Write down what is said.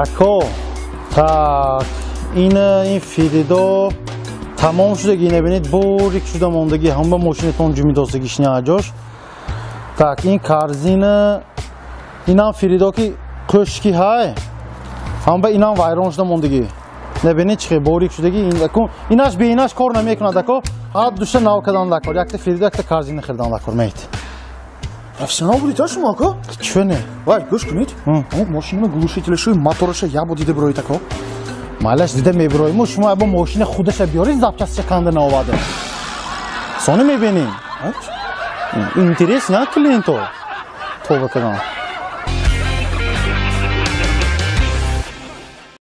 Ако, так, ин фиридо тамом шудаги, набинед, борик шуда мондаги, ҳама мошинатон ҷумидостагиш ҷош. Так, ин корзина, инам фиридо ки қӯшки ҳай, ҳама инам вайрон шуда мондагӣ. Набинед, чӣ борик шудаги. Инаш бе инаш кор намекунад, ако. Ҳар душа нав кадан дакор. Якта фиридо, якта корзина хирдан дакор меит. Профессионал будед, а шумо, ако? Чӣ не? Вай, гӯш кунед. Мошинама глушителаши, мотораша ябо дида бироед, ако. Майлаш, дида мебироему. Шумо або мошина худаша биёред, запчастша канда наовада. Сони мебинем. Интересно, клиенто. Тоба кадам.